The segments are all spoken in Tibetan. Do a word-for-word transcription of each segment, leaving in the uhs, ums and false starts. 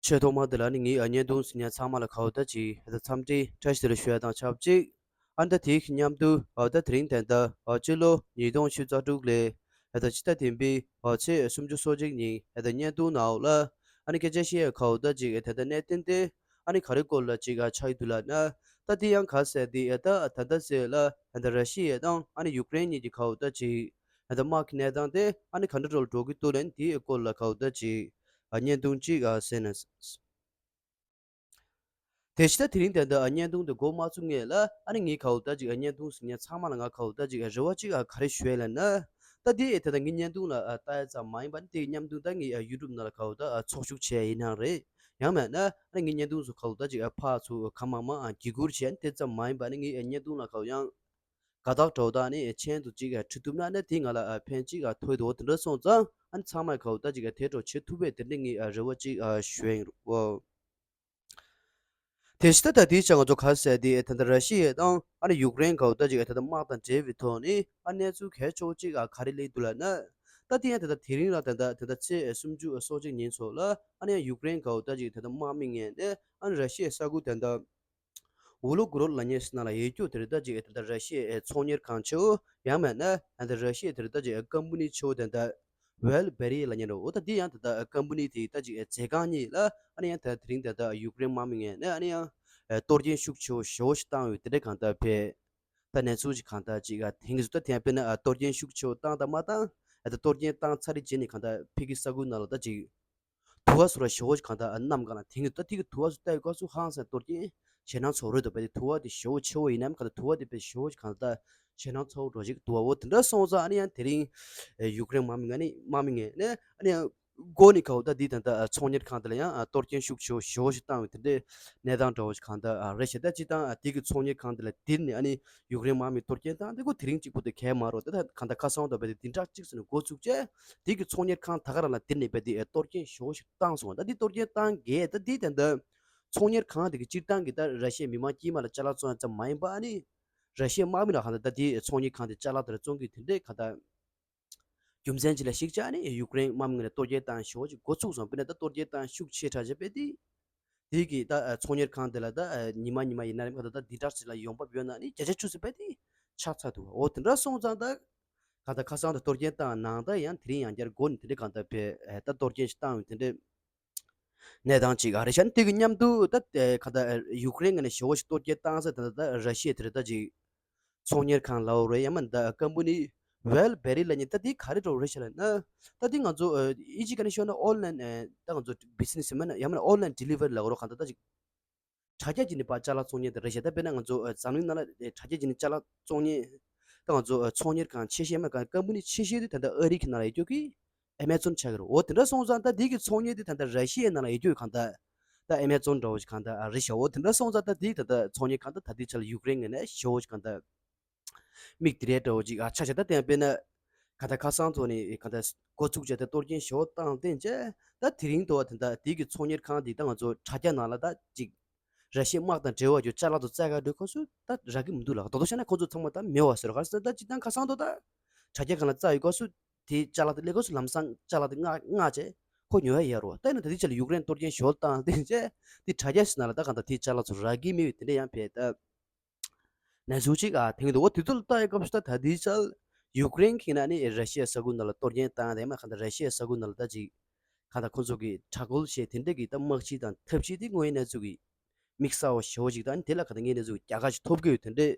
ཆེས་ཐོག་མར་དེ་ལ་ནི་ངའི་ཨ་བརྙན་ཐུང་གཟིགས་མཁན་ཚང་མ་ལ་གའུ་ད་ཅིག་ཨ་ད་འཚམས་འདྲི་བཀྲ་ཤིས་བདེ་ལེགས་ཞུ་ཡ་དང་ཆབས་ཅིག་ཨ་ད་དེའི་མཉམ་དུ་ཨ་ད་དེ་རིང་དེ་འདྲ་ཨ་སྤྱི་ལོ་ཉིས་སྟོང་ཉི་ཤུ་རྩ་དྲུག་ལོའི་ཨ་ད་ཕྱི་ཟླ་བདུན་པའི་ཨ་ཚེས་སུམ་ཅུ་སོ་གཅིག་ཉིན་ཨ་ད་བརྙན་ཐུང་ནང་ལ་ཨ་ནི་སྐད་ཆ་བཤད་ཡ་གའུ་ད་ཅིག་ཨ་ད་ད་གནད་དོན་དེ་ཨ་ནི་ག་རེ་སྐོར་ལ་ཅིག་ཨ་ཆགས་ཡོད་འདུག་ལབ་ན། ད་དེ་ཡང་ག་ཟེར་དེ་ཨ་ད་ད་ད་ཟེར་ལ་ཨ་ད་ར་ཤི་ཡ་དང་ཨ་ནི་ཡུཀ་རེན་གཉིས་ཀྱི་གའུ་ད་ཅིག་ཨ་ད་དམག་གི་གནས་སྟངས་དེ་ཨ་ནི་ག་འདྲ་འགྲོ་ལ་འགྲོ་གི་འདུག་ལབ་ནི་དེའི་སྐོར་ལ་གའུ་ད་ཅིག་ཨ་བརྙན་ཐུང་ཅིག་ཨ་གསན་ན། དེ་ཕྱི་ད་དེ་རིང་དེ་འདྲ་ཨ་བརྙན་ཐུང་དེ་འགོ་མ་ཚུགས་སྔོན་ལ་ཨ་ནི་ངའི་གའུ་ད་ཅིག་ཨ་བརྙན་ཐུང་གཟིགས་མཁན་ཚང་མ་ལ་ང་གའུ་ད་ཅིག་ཨ་རེ་བ་ཅིག་ཨ་ག་རེ་ཞུ་ཡ་ལབ་ན། ད་དེ་ཨེ་དེ་ད་ངའི་བརྙན་ཐུང་ལ་ཨ་ལྟ་ཡ་ཙམ་མ་ཡིན་པ་ནི་དེའི་མཉམ་དུ་ད་ངའི་ཨ་ཡུ་ཊུབ་ནང་ལ་གའུ་ད་ཨ་ཚོགས་ཞུགས་བྱས་ཡིན་ནའང་རེད། ཡང་མིན་ན་ཨ་ནི་ངའི་བརྙན་ཐུང་ཚོ་གའུ་ད་ཅིག་ཨ་ཕར་ཚུར་གང་མང་མང་ཨ་བརྒྱུད་བསྐུར་བྱས་ནི་དེ་ཙམ་མ་ཡིན་པ་ནི་ངའི་ཨ་བརྙན་ཐུང་ལ་གའུ་ཡང་དགའ་རྟགས་འདྲ་བོ་དང་ནི་མཆན་དུ་ཅིག་ཨ་བྲིས་ཐུབ་ན་ནི་དེ་ང་ལ་ཨ་ཕན་ཅིག་ཨ་ཐོགས་འདུག་དེ་འདྲ་སོང་ཙང་ཨ་ནི་ཚང་མས་གའུ་ད་ཅིག་ཨ་དེ་འདྲ་བྱེད་ཐུབ་པའི་དེ་འདྲ་ངའི་ཨ་རེ་བ་ཅིག་ཨ་ཞུ་ཡ་ཡིན་རོ། དེ་ཕྱི་ད་ད་དེའི་ཆ་ང་ཚོ་ག་ཟེར་དེ་ད་ལྟ་ར་ཤི་ཡ་དང་ཨ་ནི་ཡུཀ་རེན་གའུ་ད་ཅིག་ད་ལྟ་དམག་དང་འབྲེལ་བའི་ཐོག་ནས་ཨ་གནས་ཚུལ་གལ་ཆེ་བོ་ཅིག་ཨ་ག་རེ་སླེབས་འདུག་ལབ་ན། ད་དེ་ཡང་ད་ལྟ་དེ་རིང་ལ་ད་ལྟ་ད་ལྟ་ཚེས་སུམ་ཅུ་སོ་གཅིག་ཉིན་ཚོ་ལ་ཨ་ནི་ཡང་ཡུཀ་རེན་གའུ་ད་ཅིག་ད་ལྟ་དམག་མི་ངན་དེ་ཨ་ནི་ར་ཤི་ཡའི་ས་ཁུལ་ད་ལྟ་ཝོ་ལོ་གྷོ་རོད་ལབ་མཁན་ཞིག་ནང་ལ་ཡོད་རྒྱུ་དེ་རེད། ད་ཅིག་ད་ལྟ་ར་ཤི་ཡའི་ཚོང་གཉེར་ཁང་ཆེ་བོ་ཡང་མིན་ན་ད་ལྟ་ར་ཤི་ཡའི་དེ་རེད། ད་ཅིག་ཀམ་པ་ནི་ཆེ་བོ་དེ་ད་ཝེལ་བེ་རི་ལབ་མཁན་རེད། འོ་ད་འདི་ཡང་ད་ལྟ་ཀམ་པ་ནི་དེ་ད་ཅིག་མཛོད་ཁང་གཉིས་ལ་ཨ་ནི་ཡང་ད་དེ་རིང་ད་ལྟ་ཡུཀ་རེན་དམག་མི་ངན་ནས་ཨ་ནི་ཡང་གཏོར་སྐྱོན་ཤུགས་ཆེ་བོ་ཞེ་བོ་ཞིག་བཏང་ཡོད་དེ་འདྲ་གང་ལྟར་ཕེ། ད་གནས་ཚུལ་ཅིག་གང་ལྟར་ཅིག་ཨ་དེང་གི་ཟུར་ད་དེ་ཡང་དཔེར་ན་ཨ་གཏོར་སྐྱོན་ཤུགས་ཆེ་བོ་བཏང་དང་མ་བཏང་ཨ་ད་གཏོར་སྐྱོན་བཏང་ཚར་རེ་རྗེས་ནས་གང་ལྟར་ཕ་གི་ས་ཁུལ་ནང་ལ་ད་ཅིག་དུ་བ་ཟུར་བ་ཞེ་བོ་ཅིག་གང་ལྟར་ཨ་བསྣམས་གང་ལ་དེང་གི་ད་དེ་གི་དུ་བ་ཟུར་བལྟ་ཡི་སྐབས་སུ་ཧང་སང་གཏོར་སྐྱོན་ཞེད་སྣང་ཚ་བོ་རེད་འདུག་པས། དེ་དུ་བ་དེ་ཞེ་བོ་ཆེ་བོ་ཡིན་ནའི་གང་ལྟར་དུ་བ་དེ་དཔེ་ཞེ་བོ་ཅིག་གང་ལྟར་ཞེད་སྣང་ཚ་བོ་འགྲོ་ཅིག་དུ་བ་འོ་དེ་འདྲ་སོང་ཙང་ཨ་ནི་ཡང་དེ་རིང་ཨ་ཡུཀ་རེན་དམག་མི་ང་ནི་དམག་མི་ངན་ནས་ཨ་ནི་ཡང་། མགོ་ནས་གའུ་ད་འདི་ད་ལྟ་ཚོང་གཉེར་ཁང་དེ་ལ་ཡང་གཏོར་སྐྱོན་ཤུགས་ཆེ་བོ་ཞེ་བོ་ཞིག་བཏང་བའི་དེ་འདྲའི་གནས་སྟངས་འདྲ་བོ་ཞིག་གང་ལྟར་རེད་ཤག་ད་སྤྱིར་བཏང་དེ་གི་ཚོང་གཉེར་ཁང་དེ་ལ་དེར་ནས་ཨ་ནི་ཡུཀ་རེན་དམག་མིས་གཏོར་སྐྱོན་བཏང་དེ་ཁོ་དེ་རིང་གཅིག་པུ་དེ་གས་མ་རེད། ད་ད་གང་ལྟར་ཁ་སང་འདྲ་བོ་དེ་འདི་འདྲ་གཅིག་ཟེར་ནས་འགོ་ཚུགས་བྱས་དེ་གི་ཚོང་གཉེར་ཁང་ད་ག་རང་ལ་དེར་ནས་བས་དེ་གཏོར་སྐྱོན་ཞེ་བོ་ཞིག་བཏང་སོང་། ད་འདི་གཏོར་སྐྱོན་བཏང་གས་ད་འདི་ད་ལྟ་ཚོང་གཉེར་ཁང་དེ་གི་སྤྱིར་བཏང་གི་ད་ར་ཤི་ཡའི་མི་མང་དཀྱུས་མ་ལ་ཅ་ལག་བཙོང་ཡ་ཙམ་མ་ཡིན་པ་ཨ་ནི་ར་ཤི་ཡའི་དམག་མི་ལ་གང་ལྟར་ད་འདི་ཚོང་གཉེར་ཁང་དེ་ཅ་ལག་དེ་ལ་བཙོང་གི་དེ་འདྲའི་གང་ལྟར། རྒྱུ་མཚན་ཅིག་ལ་གཞིགས་བྱས་ནས་ཡུཀ་རེན་དམག་མི་ལ་གཏོར་སྐྱོན་བཏང་ཞེ་བོ་ཅིག་འགོ་ཚུགས་སོང་། དཔེར་ན་ད་གཏོར་སྐྱོན་བཏང་ཤུགས་ཆེ་དྲགས་བྱས་པས་དེ། དེ་གི་ད་ཚོང་གཉེར་ཁང་དེ་ལ་ད་ཉི་མ་ཉི་མ་ཡིན་ན་རེམ་ཁ་ད་ད་འདི་དྲག་ཅིག་ལ་ཡོང་འབབ་ཡོད་ན་ནི་བརྒྱ་ཆ་བཅུ་ཙམ་པས་དེ་ཆག་ཚར་འདུག་འོ་དེ་འདྲ་སོང་ཙང་ད་ག་ད་ཁ་སང་ད་གཏོར་སྐྱོན་བཏང་ནང་ད་ཡང་དེ་རིང་ཡང་བསྐྱར་འགོ་ནས་དེ་འདྲ་གང་ལྟར་བས་ད་གཏོར་སྐྱོན་ཞིག་བཏང་ཡོད་དེ་འདྲ། གནས་སྟངས་ཅིག་ཨ་རེད་ཤག་དེ་གི་མཉམ་དུ་ད་ཨེ་ག་ད་ཡུཀ་རེན་ངོས་ནས་ཞེ་བོ་ཞིག་གཏོར་སྐྱོན་བཏང་ས་དེ་ད་ད་ར་ཤི་ཡ་དེ་རེད། ད་ཅིག་ཚོང་གཉེར་ཁང་ལབ་རེད་ཡང་མིན་ད་ཀམ་པ་ནི་ཝེལ་བེ་རི་ལབ་མཁན་ད་དེ་ག་རེ་འདྲ་བོ་རེད་ཤག་ལབ་ན། ད་དེ་ང་ཚོ་ཨེ་ཨི་ཇི་ག་ནས་ཤོད་ན་ཨོན་ལན་ཨེ་ད་ང་ཚོ་བི་ཛི་ནེ་སི་ཡང་མིན་ན་ཡང་མིན་ན་ཨོན་ལན་ཌི་ལི་ཝར་ལབ་རོགས་གང་ད་ད་ཅིག་དྲ་རྒྱ་བརྒྱུད་ནས་ཕར་ཅ་ལག་བཙོང་མཁན་དེ་རེད་ཤག་ད་དཔེར་ན་ང་ཚོ་ཨ་འཛམ་གླིང་ནང་ལ་ཨ་དྲ་རྒྱ་བརྒྱུད་ནས་ཅ་ལག་བཙོང་མཁན་ད་ང་ཚོ་ཨ་ཚོང་གཉེར་ཁང་ཆེ་ཤོས་མ་ག་ཀམ་པ་ནི་ཆེ་ཤོས་དེ་ད་ལྟ་ཨ་རི་གི་ནང་ལ་ཡོད་རྒྱུ་གི་ཨེ་མ་ཛོན་ཆགས་ཀྱི་རེད། འོ་དེ་འདྲ་སོང་ཙང་ད་དེ་གི་ཚོང་གཉེར་དེ་ད་ལྟ་ར་ཤི་ཡའི་ནང་ལ་ཡོད་རྒྱུ་གང་ལྟར་ད་ཨེ་མ་ཛོན་འདྲ་བོ་ཞིག་གང་ལྟར་ཨ་རེད་ཤག་འོ་དེ་འདྲ་སོང་ཙང་ད་དེ་ད་ལྟ་ཚོང་གཉེར་ཁང་ད་ད་དེ་ཆ་ལ་ཡུཀ་རེན་ངོས་ནས་ཞེ་བོ་ཞིག་གང་ལྟར། མིག་དེ་རེད་འདྲ་བོ་ཅིག་ཨ་ཆ་ཆ་ད་བསྟན་པས་ན། ག་ད་ཁ་སང་ཐོག་ནས་ག་ད་འགོ་ཚུགས་བྱས་ད་གཏོར་སྐྱོན་ཞེ་བོ་བཏང་བསྟན་བྱས་ད་དེ་རིང་དུ་བ་དེ་འདྲ་དེ་གི་ཚོང་གཉེར་ཁང་དེ་ད་ང་ཚོ་དྲ་རྒྱ་ནང་ལ་ད་ཅིག་ར་ཤི་ཡའི་དམག་དང་འབྲེལ་བ་ཡོད་ཅ་ལག་ཏུ་བཙལ་ག་འགྲོ་སྐབས་སུ་ད་རག་གི་མི་འདུག་ལ། ད་དུང་བཤད་ན་ཁོང་ཚོ་ཚང་མ་ད་མེད་བ་ཟེར་ག་ཟེར་ད་ཅིག་ད་ཁ་སང་དུ་ད་དྲ་རྒྱ་སྒང་ལ་བཙལ་ཡོད་སྐབས་སུ་དེ་ཅ་ལག་དེ་སླེབས་སྐབས་སུ་ལམ་སང་ཅ་ལག་དེ་མངགས་མངགས་བྱས་ཁོ་ཉོ་ཡ་ཡོད་རེད་བ། ད་ཡིན་ན་ད་དེ་ཆ་ལ་ཡུཀ་རེན་གཏོར་སྐྱོན་ཞེ་བོ་བཏང་བསྟན་བྱས་དེ་དྲ་རྒྱ་ཞིག་ནང་ལ་ད་གང་ད་དེ་ཅ་ལག་ཚོ་རག་གི་མེད་པའི་དེ་འདྲ་ཡང་བས་ད། ནས་ཟུག་ཅིག་ཨ་དེང་དུ་འོ་དེ་ཚོ་ལ་ལྟ་ཡི་སྐབས་སུ་ད་ད་དེའི་ཆར་ཡུཀ་རེན་གྱི་ནང་ནས་ར་ཤི་ཡའི་ས་ཁུལ་ནང་ལ་གཏོར་སྐྱོན་བཏང་དེ་མ་གང་ལྟར་ར་ཤི་ཡའི་ས་ཁུལ་ནང་ལ་ད་ཅིག་གང་ལྟར་ཁོ་ཚོ་གི་དྲག་རྒོལ་བྱས་དེ་འདྲས་ཀྱི་ད་དམག་སྤྱི་དང་ཐབས་ཇུས་དེ་དངོས་ཡོད་གནས་ཚུལ་གྱི་དམིགས་བསལ་བ་ཞེ་བོ་ཅིག་དང་དེ་ལ་གང་ལྟར་དངོས་གནས་ཚུལ་རྒྱལ་ཁ་ཅིག་ཐོབ་ཀྱི་ཡོད་དེ་འདྲས་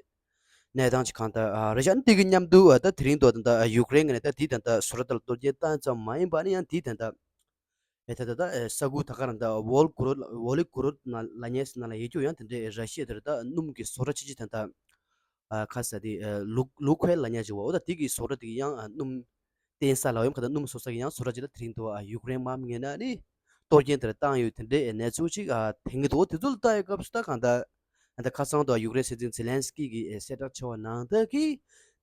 གནས་སྟངས་ཅིག་གང་ལྟར་རེད་ཤག་དེ་གི་མཉམ་དུ་ད་དེ་རིང་དུ་ད་ཡུཀ་རེན་གྱི་ནས་ད་དེ་ད་ད་བཟོ་གྲྭ་དེ་ལ་གཏོར་སྐྱོན་བཏང་ཙམ་མ་ཡིན་པ་ནི་ཡང་དེ་ད་ད། ཨེ་ད་ད་ད་ཨེ་ས་ཁུལ་ད་ག་རང་ད་ཝོལ་གྷོ་རོད་ཝོ་ལི་གྷོ་རོད་ན་ལ་ཉེ་སི་ན་ལ་ཡེ་རྒྱུ་ཡང་དེ་འདྲའི་ར་ཤི་ཡ་དེར་ད་སྣུམ་གྱི་བཟོ་གྲྭ་ཆེ་ཆེ་དེ་ད་ཨ་ཁ་ས་དེ་ཨེ་ལུག་ལུག་ཁོའི་ལ་ཉེ་ཅིག་བ་འོ་ད་དེ་གི་བཟོ་གྲྭ་དེ་གི་ཡང་ཨ་སྣུམ་བསྟེན་ས་ལ་ཡོམ་ཁ་ད་སྣུམ་བཟོ་ས་གི་ཡང་བཟོ་གྲྭ་ཅིག་ད་དེ་རིང་དུ་ཨ་ཡུཀ་རེན་དམག་མི་ངན་ན་ནི་གཏོར་སྐྱོན་དེར་བཏང་ཡོད་དེ་འདྲའི་གནས་ཚུལ་ཅིག་ཨ་དེང་གི་འདུག་དེ་ཚོ་ལ་ལྟ་ཡོད་སྐབས་སུ་ད་གང་ད་ཨ་ད་ཁ་སང་དུ་ཡུཀ་རེན་སྲིད་འཛིན་ཛེ་ལན་སི་ཀི་གི་ཨེ་གསལ་བསྒྲགས་བྱས་པ་ནང་ད་གི་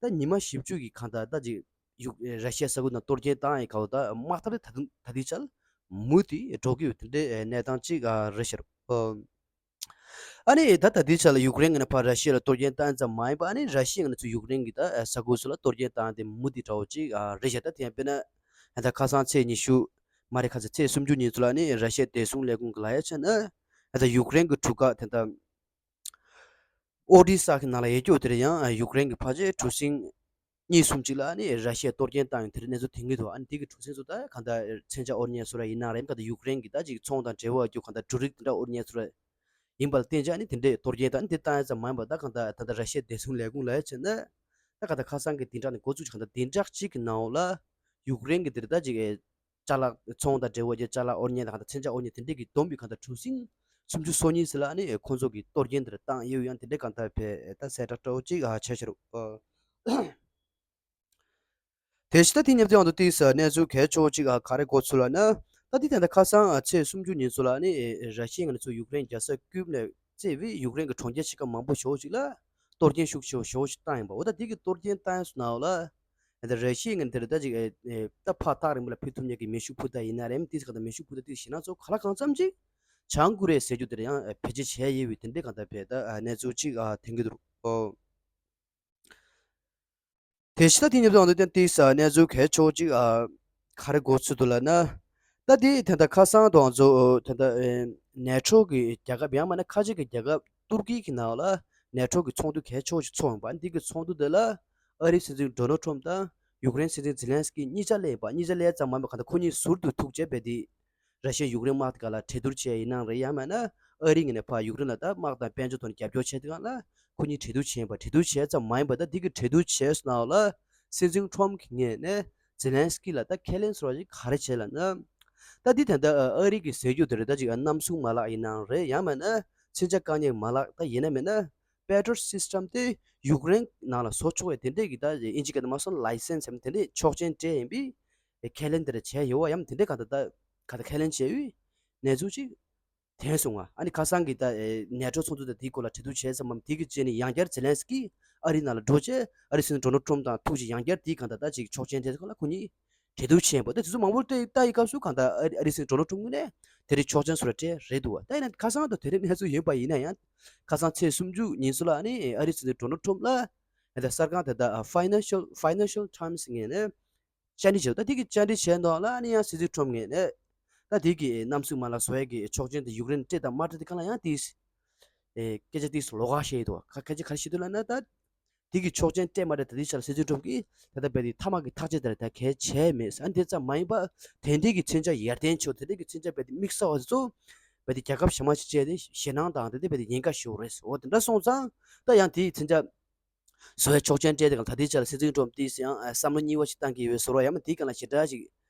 ད་ཉི་མ་བཞི་བཅུ་གི་གང་ད་ད་ཅིག་ཡུཀ་ར་ཤི་ཡ་ས་ཁུལ་ནང་གཏོར་སྐྱོན་བཏང་ཡི་ག་བ་ད་དམག་འཐབ་རེ་ད་དུང་ད་ལྟའི་ཆར་མུ་མཐུད་འགྲོ་གི་ཡོད་དེ་འདྲའི་གནས་སྟངས་ཅིག་རེད་ཤག་ཨ་ནི་ད་ད་ལྟའི་ཆར་ལ་ཡུཀ་རེན་ངོས་ནས་ཕར་ར་ཤི་ཡ་ལ་གཏོར་སྐྱོན་བཏང་ཙམ་མ་ཡིན་པ་ཨ་ནི་ར་ཤི་ཡ་ངོས་ནས་ཚུར་ཡུཀ་རེན་གྱི་ད་ས་ཁུལ་སུ་ལ་གཏོར་སྐྱོན་བཏང་དེ་མུ་མཐུད་འདྲ་བོ་ཅིག་རེད་ཤག་ད་དེ་ཡང་དཔེར་ན་ད་ཁ་སང་ཚེས་ཉི་ཤུ་ མ་རེད། ཁ་ཚ་ཚེས་སུམ་ཅུ་ཉིན་ཚོ་ལ་ནི་ར་ཤི་ཡའི་བདེ་སྲུང་ལས་ཁུངས་ཀྱི་ལ་ཡ་བྱས་ན། ད་ཡུཀ་རེན་གྱི་གྲུ་ཁ་དེ་འདྲ་ཨོ་ཌི་ས་གི་ནང་ལ་ཡོད་རྒྱུ་དེར་ཡང་ཡུཀ་རེན་གྱི་ཕལ་ཆེར་གྲུ་གཟིངས་གཉིས་གསུམ་ཅིག་ལ་ནི་ར་ཤི་ཡའི་གཏོར་སྐྱོན་བཏང་ཡོད། དེར་གནས་ཚུལ་ཐོན་གྱི་འདུག་ཨ་ནི་དེ་གི་གྲུ་གཟིངས་ཚོ་ད་གང་ལྟར་མཚོན་ཆ་དབོར་མཁན་ཚོ་ར་ཡིན་ན་རེད། གང་ལྟར་ཡུཀ་རེན་གྱི་ད་ཅིག་ཚོང་དང་འབྲེལ་བ་ཡོད་རྒྱུ་གང་ལྟར་འབྲུ་རིགས་དེ་འདྲ་དབོར་མཁན་ཚོ་ར་ཡིན་པ་ལ་བརྟེན་བྱས་ནི་དེ་འདྲའི་གཏོར་སྐྱོན་དང་དེ་བཏང་ཡ་ཙམ་མ་ཡིན་པར་ད་གང་ལྟར་ད་ལྟ་ར་ཤི་ཡའི་བདེ་སྲུང་ལས་ཁུངས་ལ་ཡ་བྱས་ན། ད་གང་ལྟར་ཁ་སང་གི་བདུན་ཕྲག་ནས་འགོ་བཙུགས་ཀྱི་གང་ལྟར་བདུན་ཕྲག་གཅིག་གི་ནང་ལ་ཡུཀ་རེན་གྱི་དེར་ད་ཅིག་ཅ་ལག་ཚོང་དང་འབྲེལ་བ་ཡོད་ཅ་ལག་དབོར་མཁན་དང་གང་ལྟར་མཚོན་ཆ་དབོར་མཁན་དེ་འདྲས་ཀྱི་བསྡོམས་པའི་གང་ལྟར་གྲུ་གཟིངས་སུམ་ཅུ་སོ་གཉིས་ཟེར་ལ་ནི་ཁོང་ཚོ་གི་གཏོར་སྐྱོན་དེར་བཏང་ཡོད། ཡང་དེ་འདྲས་གང་ལྟར་བས་ད་གསལ་བསྒྲགས་འདྲ་བོ་ཅིག་ཨ་བྱས་ཤག་རོ། དེ་བཞིན་ད་དེ་མཉམ་དུ་ཡང་དུ་ཏིས་གནས་ཚུལ་གལ་ཆེ་བོ་ཅིག་ཨ་ག་རེ་གོ་ཚུལ་ལ་ན། ད་དེ་དེ་འདྲ་ཁ་སང་ཨ་ཚེས་སུམ་ཅུ་ཉིན་ཚོ་ལ་ནི་ཨེ་ར་ཤི་ཡའི་ངོས་ནས་ཚུར་ཡུཀ་རེན་རྒྱལ་ས་ཀིབ་ནས་བརྩིས་པའི་ཡུཀ་རེན་གྱི་གྲོང་ཁྱེར་ཆེ་ཁག་མང་པོ་ཞེ་པོ་ཅིག་ལ་གཏོར་སྐྱོན་ཤུགས་ཆེ་བོ་ཞེ་པོ་ཅིག་བཏང་ཡིན་པ། འོ་ད་དེ་གི་གཏོར་སྐྱོན་བཏང་ཡོད་སོང་ན་འོ་ལ། ད་ར་ཤི་ཡའི་ངོས་ནས་དེ་རེད་ད་ཅིག་ཨེ་ཨེ་ད་ཕར་ཐག་རིང་པོ་ལ་ཕུད་ཐུབ་མཁན་གྱི་མེ་ཤུགས་འཕུར་མདའ་ཡིན་ན་རེད། དེ་ག་ད་མེ་ཤུགས་འཕུར་མདའ་དེ་ཞེད་སྣང་ཚོ་ག་ལ་གང་འཚམ་ཅིག་བྱུང་ཀྱི་རེད་ཟེར་རྒྱུ་དེ་རེད། ཡང་ཨེ་བེད་སྤྱོད་བྱས་ཡོད་པའི་དེ་འདྲའི་གང་ལྟར་བས་ད་ཨ་གནས་ཚུལ་ཅིག་ཨ་ཐོན་གྱི་འདུག་ཨོ། དེ་བཞིན་ད་དེ་མཉམ་དུ་ང་ཚོ་ཏན་ཏིག་ས་གནས་ཚུལ་གལ་ཆེ་བོ་ཅིག་ཨ་ག་རེ་གོ་ཚུལ་འདུག་ལབ་ན། ད་དེ་ད་ལྟ་ཁ་སང་དུ་ང་ཚོ་ད་ལྟ་ཨེ་ནེ་ཊོ་གི་རྒྱལ་ཁབ་ཡང་མིན་ན་ཁ་ཆེ་གི་རྒྱལ་ཁབ་ཏུར་ཀི་གི་ནང་ལ་ནེ་ཊོ་གི་ཚོགས་འདུ་གལ་ཆེ་བོ་ཞིག་ཚོགས་ཡོང་པ། འདི་གི་ཚོགས་འདུ་དེ་ལ་ཨ་རིའི་སྲིད་འཛིན་ཌོ་ནལ་ཊམ་དང་ཡུཀ་རེན་སྲིད་འཛིན་ཛེ་ལན་སི་ཀི་གཉིས་ཆ་སླེབས་པ། གཉིས་ཆ་སླེབས་ཙམ་མ་ཡིན་པར་གང་ལྟར་ཁོ་གཉིས་ཟུར་དུ་ཐུག་བྱས་པའི་དེ། ར་ཤི་ཡ་ཡུཀ་རེན་དམག་དེ་ག་ལ་གྲོས་བསྡུར་བྱས་ཡིན་ནའང་རེད། ཡང་མིན་ན་ཨ་རི་ངོས་ནས་ཕར་ཡུཀ་རེན་ལ་ད་དམག་དང་དཔལ་འབྱོར་ཐོག་ནས་རྒྱབ་སྐྱོར་བྱས་དེ་ག་ལ་ཁོ་གཉིས་གྲོས་བསྡུར་བྱས་ཡིན་པ། གྲོས་བསྡུར་བྱས་ཙམ་མ་ཡིན་པ་ད་འདི་གི་གྲོས་བསྡུར་བྱས་སོང་ན་ལ་སྲིད་འཛིན་ཊམ་གྱི་ངོས་ནས་ཛེ་ལན་སི་ཀི་ལ་ད་ཁས་ལེན་ཟེར་བ་ཞིག་ག་རེ་བྱས་ལབ་ན། ད་འདི་ད་ལྟ་ཨ་རི་གི་ཟེར་རྒྱུ་དེ་རེད། ད་ཅིག་གནམ་སྲུང་མ་ལག་ཡིན་ནའང་རེད། ཡང་མིན་ན་མཚོན་ཆ་བཀག་ཉར་མ་ལག་ད་ཡིན་ན་མིན་ན་པེ་ཊི་རོ་ཊི་སི་སི་ཊམ་དེ་ཡུཀ་རེན་ནང་ལ་བཟོ་ཆོག་པའི་དེ་འདྲས་ཀྱི་ད་ཨིན་ཇི་སྐད་དུ་མ་སོང་ལའི་སེན་སི་ཟེར་མཁན་དེ་འདྲས་ཆོག་མཆན་སྤྲད་ཡིན་པས། ཁས་ལེན་དེ་འདྲ་བྱས་ཡོད་པ་ཡང་དེ་འདྲའི་ག་ད་ད་ག་ད་ཁས་ལེན་བྱས་ཡོད་གནས་ཚུལ་ཅིག་ཐོན་སོང་ང་། ཨ་ནི་ཁ་སང་གི་ད་ཨེ་ནེ་ཊོ་ཚོགས་འདུ་དང་དེའི་སྐོར་ལ་གྲོས་བསྡུར་བྱས་ཙམ་མམ་དེ་གི་རྗེས་ནས་ཡང་བསྐྱར་ཛེ་ལན་སི་ཀི་ཨ་རི་ནང་ལ་འགྲོ་བྱས་ཨ་རི་སྲིད་འཛིན་ཌོ་ནལ་ཊམ་དང་ཐུག་ཅིག་ཡང་བསྐྱར་དེའི་ག་ད་ད་ཅིག་ཆོག་མཆན་དེ་ཚོ་ལ་ཁོ་གཉིས་གྲོས་བསྡུར་བྱས་པ་ད་དེ་ཚོ་མང་པོ་ལྟ་ལྟ་ཡི་སྐབས་སུ་ག་ད་ཨ་རི་ཨ་རི་སྲིད་འཛིན་ཌོ་ནལ་ཊམ་ངོས་ནས་དེ་རིང་ཆོག་མཆན་སུ་ར་སྤྲད་རེད་འདུག་བ། ད་ཡིན་ན་ཁ་སང་དུ་དེ་རིང་གནས་ཚུལ་ཡོད་པ་ཡིན་ན་ཡང་ཁ་སང་ཚེས་སུམ་ཅུ་ཉིན་སུ་ལ་ཨ་ནི་ཨ་རི་སྲིད་འཛིན་ཌོ་ནལ་ཊམ་ལ་ཨ་ད་གསར་ཁང་དེ་ད་ཕའི་ནན་ཤལ་ཕའི་ནན་ཤལ་ཊམ་སི་ངོས་ནས། བཅར་འདྲི་བྱས། ད་དེ་གི་བཅར་འདྲི་བྱས་མདོག་ལ་ཨ་ནི་ཡང་སྲིད་འཛིན་ཊམ་ངོས་ནས་ད་དེ་གི་གནམ་སྲུང་མ་ལག་བཟོ་ཡས་ཀྱི་ཆོག་མཆན་དེ་ཡུཀ་རེན་སྤྲད་དང་མ་སྤྲད་དེ་གང་ལ་ཡང་དེས་ཨེ་སྐད་ཆ་དེས་ལོགས་ཀ་བཤད་ཡོད་དོ། ཁ་སྐད་ཆ་ག་རེ་བཤད་འདུག་ལབ་ན་ད་དེ་གི་ཆོག་མཆན་སྤྲད་མ་སྤྲད་ད་དེ་ཆ་ལ་སྲིད་འཛིན་ཊམ་གིས་ད་ལྟ་བས་དེ་མཐའ་མ་གི་ཐག་གཅོད་དེ་ལ་ད་གལ་ཆེ་མེད་ཟེར། ཨ་ནི་དེ་ཙམ་མ་ཡིན་པ་དེ་འདྲའི་གི་མཚོན་ཆ་ཡར་ཐོན་ཆེ་བོ་དེ་འདྲའི་གི་མཚོན་ཆ་བས་དེ་དམིགས་བསལ་བ་ཚོ་བས་དེ་རྒྱལ་ཁབ་གཞན་མ་ཞིག་བཅས་ཏེ་ཞེད་སྣང་དང་དེ་འདྲ་བས་དེ་ཉེན་ཁ་ཞེ་པོ་རེད་ཟེར། འོ་དེ་འདྲ་སོང་ཙང་ད་ཡང་དེའི་མཚོན་ཆ། བཟོ་བའི་ཆོག་མཆན་སྤྲད་དེ་གང་ད་ལྟའི་ཆ་ལ་སྲིད་འཛིན་ཊམ་དེས་ཡང་བསམ་བློ་གཉིས་པ་ཞིག་བཏང་གི་ཡོད་ཟེར་བ་ཡང་མ་དེའི་སྒང་ལ་ཞེ་དྲག་ཞིག་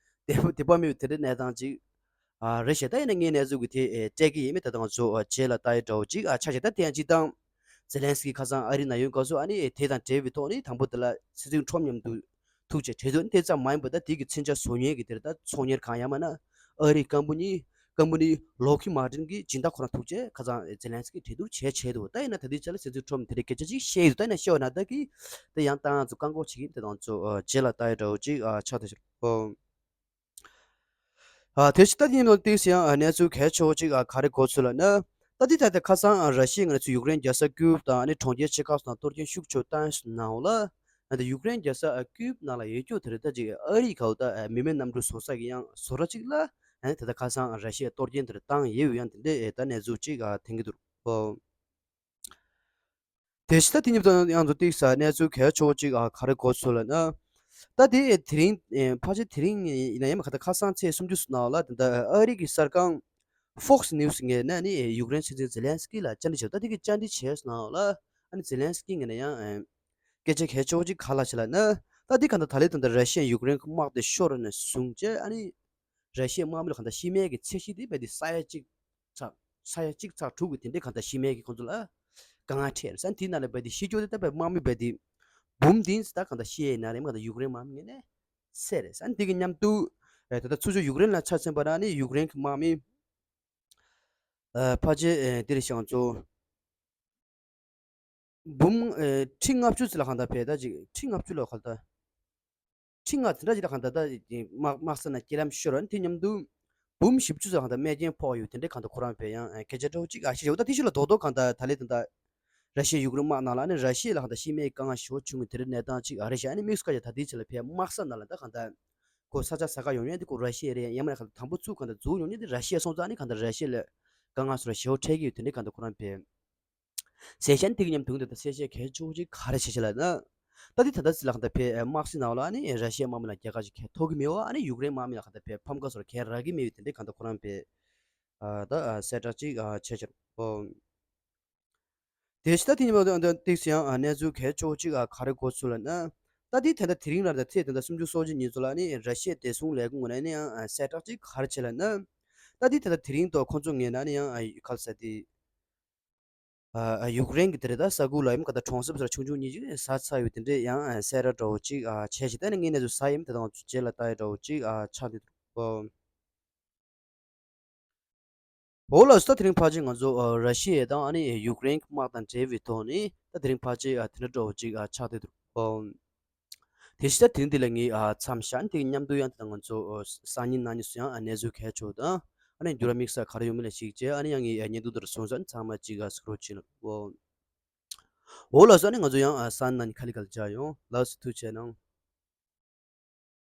བདེ་པོ་བདེ་པོ་མེད་པའི་དེ་འདྲའི་གནས་སྟངས་ཅིག་ཨ་རེད་ཤག་ད་ཡིན་ན་ངས་གནས་ཚུལ་གྱི་དེ་ཨེ་སྤྲད་ཀྱི་ཡིན་མིན་ད་ལྟ་ང་ཚོ་ཨ་རྗེས་ལ་ལྟ་ཡི་འདྲ་བོ་ཅིག་ཨ་ཆགས་ཤག་ད་དེ་ཡང་སྤྱིར་བཏང་ཛེ་ལན་སི་ཀི་ཁ་སང་ཨ་རི་ན་ཡོང་སྐབས་སུ་ཨ་ནི་དེ་དང་འབྲེལ་བའི་ཐོག་ནས་དང་པོ་དེ་ལ་སྲིད་འཛིན་ཊམ་མཉམ་དུ་ཐུག་བྱས་གྲོས་བསྡུར་དེ་ཙམ་མ་ཡིན་པར་ད་དེ་གི་མཚོན་ཆ་བཟོ་མཁན་གྱི་དེར་ད་ཚོང་གཉེར་ཁང་ཡང་མིན་ན་ཨ་རིའི་ཀམ་པ་ནི་ཀམ་པ་ནི་ལོག་ཁི་མར་ཏིན་གྱི་སྦྱིན་བདག་ཁོ་རང་ཐུག་བྱས་ཁ་སང་ཛེ་ལན་སི་ཀི་གྲོས་བསྡུར་བྱས་བྱས་འདུག་ད་ཡིན་ན་ད་ལྟའི་ཆ་ལ་སྲིད་འཛིན་ཊམ་དེ་འདྲའི་སྐད་ཆ་ཅིག་བཤད་ཡོད་འདུག་ད་ཡིན་ན་བཤད་པ་ན་ད་གི་དེ་ཡང་ད་ང་ཚོ་བཀག་འགོག་བྱེད་ཀྱི་དེ་དང་ཚོ་རྗེས་ལ་ལྟ་ཡི་འདྲ་བོ་ཅིག་ཆགས་བསྡད་ཤག་ཨོ། ཨ་དེ་ཕྱི་ད་དེ་ཡིན་ནོ་ཏིག་སི་ཡང་གནས་ཚུལ་གལ་ཆེ་བོ་ཅིག་ག་རེ་གོ་ཚུལ་ལབ་ན། ད་དེ་ད་ལྟ་ཁ་སང་ར་ཤི་ཡའི་ངོས་ནས་ཚུར་ཡུཀ་རེན་རྒྱལ་ས་ཀིབ་དང་ཨ་ནི་གྲོང་ཁྱེར་ཆེ་ཁག་སོགས་ལ་གཏོར་སྐྱོན་ཤུགས་ཆེ་བཏང་སོང་ནའང་ལ། ད་ཡུཀ་རེན་རྒྱལ་ས་ཀིབ་ནང་ལ་ཡོད་རྒྱུ་དེ་རེད། ད་ཅིག་ཨ་རིའི་གའུ་ད་མི་མེད་གནམ་གྲུ་བཟོ་ས་གི་ཡང་བཟོ་གྲྭ་ཅིག་ལ་ཨ་ནི་ད་ལྟ་ཁ་སང་ར་ཤི་ཡའི་གཏོར་སྐྱོན་དེ་རེད་བཏང་ཡོད་ཡང་དེ་འདྲའི་ད་གནས་ཚུལ་ཅིག་ཐོན་གྱི་འདུག་ཨོ། དེ་ཕྱི་ད་དེ་ཉིད་དུ་ཡང་དུ་ཏིག་ས་གནས་ཚུལ་གལ་ཆེ་བོ་ཅིག་ཨ་ག་རེ་གོ་ཚུལ་ལབ་ན། ད་དེ་དེ་རིང་ཨེ་ཕལ་ཆེར་དེ་རིང་ཡིན་ན་ཡང་མ་ག་ད་ཁ་སང་ཚེས་སུམ་ཅུ་ནང་ལ་ད་ལྟ་ཨ་རི་གི་གསར་ཁང་Fox News ངོས་ནས་ནི་ཡུཀ་རེན་སྲིད་འཛིན་ཛེ་ལན་སི་ཀི་ལ་བཅར་འདྲི་བྱས། ད་དེ་གི་བཅར་འདྲི་བྱས་ནང་ལ་ཨ་ནི་ཛེ་ལན་སི་ཀི་ངོས་ནས་ཡང་ཨེ་སྐད་ཆ་གལ་ཆེ་བོ་ཅིག་ག་ལབ་བྱས་ལབ་ན། ད་དེ་ག་ད་ད་ལས་ད་ལྟ་ར་ཤི་ཡ་ཡུཀ་རེན་གི་དམག་དེ་ཤོར་ནས་བཟུང་བྱས་ཨ་ནི། ར་ཤི་ཡའི་དམག་མི་ལ་གང་ལྟར་ཤི་རྨས་ཀྱི་ཚད་གཞི་དེ་རྦད་དེ་ས་ཡ་གཅིག་ཚེག་ས་ཡ་གཅིག་ཚེག་དྲུག་གི་དེ་འདྲའི་གང་ལྟར་ཤི་རྨས་ཀྱི་ཁོང་ཚོ་ལ་དཀའ་ངལ་འཕྲད་རེད་ཟེར། དེའི་ནང་ལ་རྦད་དེ་ཤི་རྒྱུ་དེ་ད་རྦད་དམག་མི་རྦད་དེ་འབུམ་བདུན་ཙམ་ད་གང་ལྟར་ཤི་ཡས་ཡིན་ན་རེད། མ་གང་ལྟར་ཡུཀ་རེན་དམག་མི་ངོས་ནས་བསད་རེད་ཟེར། དེ་གི་མཉམ་དུ་ཨེ་ད་ལྟ་ཚུར་ཕྱོགས་ཡུཀ་རེན་ལ་ཆ་མཚོན་པ་ན་ནི་ཡུཀ་རེན་གྱི་དམག་མི་ཨ་ཕལ་ཆེར་ཨེ་དེ་རེད་ཤག་ང་ཚོ། འབུམ་ཨེ་ཁྲི་ལྔ་བཅུ་ཙམ་ལ་གང་ལྟར་བས་ད་ཅིག་ཁྲི་ལྔ་བཅུ་ལ་གང་ལྟར་ཁྲི་ལྔ་དེ་འདྲ་ཅིག་ལ་གང་ལྟར་ད་དམག་དམག་ས་ནས་རྐྱེན་ལམ་ཤོར་བ་དེ་མཉམ་དུ་འབུམ་བཞི་བཅུ་ཙམ་གང་ལྟར་རྨས་སྐྱོན་ཕོག་ཡོད། དེ་འདྲའི་གང་ལྟར་ཁོ་རང་བས་ཡང་ཨེ་སྐད་ཆ་འདྲ་བོ་ཅིག་ཨ་བཤད་བྱས། འོ་ད་དེ་ཤུལ་ལ་རྡོག་རྡོག་གང་ལྟར་ད་ལས་ད་ལྟ་ར་ཤི་ཡ་ཡུཀ་རེན་དམག་ནང་ལ་ནི་ར་ཤི་ཡ་ལ་གང་ལྟར་ཤི་རྨས་དཀའ་ངལ་ཞེ་པོ་བྱུང་གི་དེ་འདྲའི་གནས་སྟངས་ཅིག་ཨ་རེད་ཤག་ཨ་ནི་དམིགས་སུ་བཀར་བྱས་ད་ལྟའི་ཆ་ལ་བས་དམག་ས་ནང་ལ་ད་གང་ལྟར། ཁོ་ས་ཆ་ས་ཁ་ཡོང་ཡས་དེ་ཁོ་ར་ཤི་ཡ་རེད། ཡང་མིན་ན་གང་ལྟར་དམ་པོ་ཚུགས་གང་ལྟར་འཛུགས་ཡོང་ཡས་དེ་ར་ཤི་ཡ་སོང་ཙང་ཨ་ནི་གང་ལྟར་ར་ཤི་ཡ་ལ་དཀའ་ངལ་སོགས་ར་ཞེ་པོ་འཕྲད་ཀྱི་ཡོད། དེ་འདྲའི་གང་ལྟར་ཁོ་རང་དཔེ་གསལ་བཤད་དེ་གི་མཉམ་དུ་འདི་ལྟར་གསལ་བཤད་གལ་ཆེ་བོ་ཅིག་ག་རེ་བྱེད་ཆེད་ལ་ན། ད་དེ་ད་ལྟ་ཟི་ལ་གང་ལྟར་དཔེ་དམག་སའི་ནང་ལ་ཨ་ནི་ར་ཤི་ཡའི་དམག་མི་ལ་རྒྱལ་ཁ་ཞིག་ཁྱེར་ཐོབ་ཀྱི་མེད་པ། ཨ་ནི་ཡུཀ་རེན་དམག་མི་ལ་གང་ལྟར་དཔེ་ཕམ་ཁ་སོགས་ཁྱེར་རག་གི་མེད་པའི་དེ་འདྲའི་གང་ལྟར་ཁོ་རང་དཔེ་ཨ་ད་ཨ་གསལ་བསྒྲགས་ཅིག་ཨ་བྱས་ཕྱིར། ཨོ། དེ་བཞིན་ད་དེ་ཉིན་མ་ཏིག་ཙམ་ཡང་ཨ་གནས་ཚུལ་གལ་ཆེ་བོ་ཅིག་ཨ་ག་རེ་གོ་ཚུལ་ལ་ན། ད་དེ་ད་ལྟ་དེ་རིང་ལ་ད་ཚེས་ད་ལྟ་སུམ་ཅུ་སོ་གཅིག་ཉིན་ཚོ་ལ་ནི་ར་ཤི་ཡའི་བདེ་སྲུང་ལས་ཁུངས་ངོས་ནས་ནི་ཡང་ཨ་གསལ་བསྒྲགས་ཅིག་ག་རེ་བྱས་ལ་ན། ད་དེ་ད་ལྟ་དེ་རིང་ཐོག་ཁོང་ཚོ་ངོས་ནས་ནི་ཡང་ཨ་ག་རེ་ཟེར་དེ། ཨ་ཡུཀ་རེན་གྱི་དེ་རེད་ད་ས་ཁུལ་ལ་ཡང་ག་ད་གྲོང་གསེབ་སོགས་ཆུང་ཆུང་ཉིད་ཅིག་ཟ་ཚར་ཡོད་དེ་འདྲས་ཡང་ཨ་གསལ་བསྒྲགས་འདྲ་བོ་ཅིག་ཨ་བྱས་ཤིང་ད་ནི་དངོས་གནས་སུ་ཟ་ཡིན་དེ་དང་རྗེས་ལ་ལྟ་ཡ་འདྲ་བོ་ཅིག་ཨ་ཆགས་བསྡད་འདུག། ཨོ། འོ་ལགས་སོ། ད་དེ་རིང་ཕལ་ཆེར་ང་ཚོ་ཨ་ར་ཤི་ཡ་དང་ཨ་ནི་ཡུཀ་རེན་གྱི་དམག་དང་འབྲེལ་བའི་ཐོག་ནས་ད་དེ་རིང་ཕལ་ཆེར་ཨ་དེ་འདྲ་འདྲ་བོ་ཅིག་ཨ་ཆགས་བསྡད་འདུག། ཨོ། དེ་བཞིན་ད་དེ་རིང་འདི་ལ་ངས་ཨ་མཚམས་བཞག་ནས་དེ་གི་མཉམ་དུ་ཡང་དེ་ད་ང་ཚོ་ཨ་སང་ཉིན་གནངས་ཉིན་སུ་ཡང་ཨ་གནས་ཚུལ་གལ་ཆེ་བོ་དང་ཨ་ནི་འགྱུར་བ་དམིགས་བསལ་ག་རེ་ཡོང་མིན་ལ་གཞིགས་བྱས་ཨ་ནི་ཡང་ངས་ཨ་བརྙན་ཐུང་འདི་རུ་སོང་ཙང་ཚང་མ་གཅིག་ཨ་གཟིགས་རོགས་བྱེད་ལ། ཨོ། འོ་ལགས་སོ། ཨ་ནི་ང་ཚོ་ཡང་ཨ་སང་ཉིན་གནངས་ཉིན་ཁ་ལི་ཁ་ལ་མཇལ་ཡོང་། ལགས་སོ། ཐུགས་རྗེ་གནང་།